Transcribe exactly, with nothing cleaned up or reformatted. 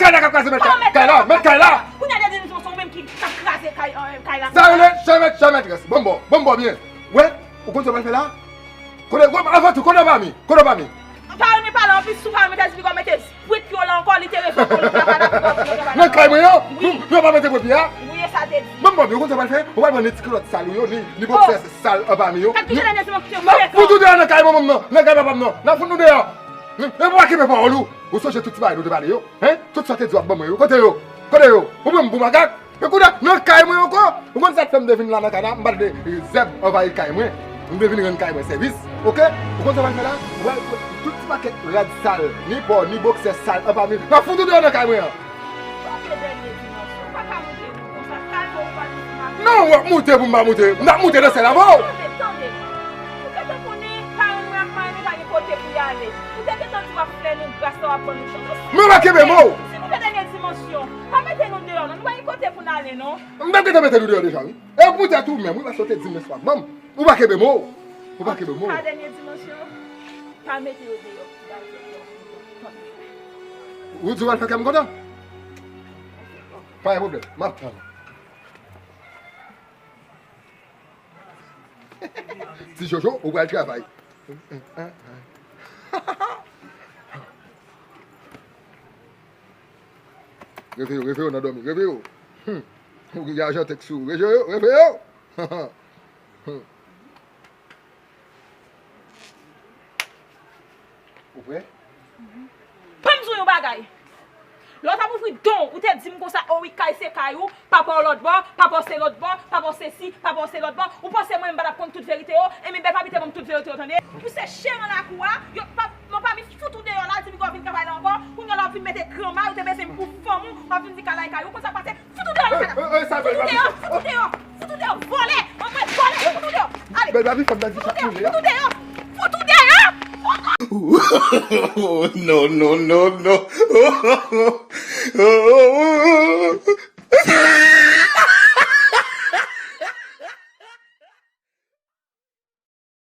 Gade k ap kraze mèt kay la, mèt kay la. Kounye a, Dènye Dimansyon, se ou menm ki t ap kraze kay, euh, kay la. Sa rele chè mèt, chè mèt rès. Ban m ba w, ban m ba w byen. Wè, ou konn sa w pral fè la? Kote, wè, avan tou, kote w pa mi? Kote w pa mi? Ou pa renmen pale anplis, si w pa renmen tèt li, kò mete pwent yo la ankò, li te rezon pou li pa, pa dakò pou yo travay la. Nan kay mwen yo? Wi. Nou, nou pa mete pwent pye a? Wi, e sa te di. Ban m ba w byen, ou konn sa w pral fè? Ou pral pran ni ti kilòt sal ou yo, ni, ni bòksè sal anba men yo. Gad ki Dènye Dimansyon frekan. N ap fout ou deyò nan kay manman m nan, nan kay papa m nan. N ap fout nou deyò. Epi w pa kenbe pawòl ou. Ou sonje tout ti bagay nou te pale yo? Hen? Tout sa w te di w ap ban mwen yo, kote yo? Kote yo? Ou pran m pou makak? Ekoute, nan kay mwen ankò. Ou konn sa k fè m te vin la nan kay la? M pa t vle zèb anvayi kay mwen. M te vin rann kay mwen sèvis. Oke? Ou konn sa w pral fè la? Ou pral pran tout ti pakèt rad sal, ni pa w, ni bòksè sal anba men, n ap fout ou deyò nan kay mwen an. Sa se Dènye Dimansyon. Ou pa ka moute konsa. Kalme w, ou pa di pou m ap... Non, w ap moute pou m pa moute. M t ap moute nan sèl avè w. Tande, tande. Ou gentan konnen parenn mwen ak marenn mwen pa gen kote pou y ale. Ou te gentan di w ap fè nou gras la, w ap ban nou chans. Men w pa kenbe mo w. Silvouplè, Dènye Dimansyon, pa mete nou deyò, non. Nou pa gen kote pou n ale, non. M t ap gentan mete nou deyò deja, wi. E poutèt ou menm, wi, paske w te di m men sa w ap ban m. Ou pa kenbe mo w. Ou pa kenbe mo w. Antouka, Dènye Dimansyon, pa mete yo deyò. Ou di w al fè kè m kontan? Pa gen pwoblèm. M ap tann. Ti Jojo, ou pral travay. Reveye w, reveye w nan dòmi, reveye w. Hmm. Ou gen ajan tèks sou ou. Reveye w, reveye w. Hmm. Ou prè? Ban m di w yon bagay. Lè w t ap ouvri don, ou te di m konsa, o wi, kay se kay ou, papa w lòt bò, papa w se lòt bò, papa w se si, papa w se lòt bò. Ou panse mwen m pa t ap konn tout verite yo? Enben, bèl pa pite ban m tout verite yo, tande. Ou se chen nan lakou a, yo pa, mwen pa vin fout ou deyò la, di m ke w vin travay la ankò, kounye a la w vin mete granma, ou te bezwen m pou fanm ou, w ap vin di kay la e kay ou, konn sa k pase? Fout ou deyò nan kay la. Fout ou deyò, fout ou deyò, fout ou deyò, vòlè, anmwey vòlè, fout ou deyò. Ale. Bèl pa vin fè m ta di sa kounye a. Fout ou deyò, fout ou deyò. No, no, no, no.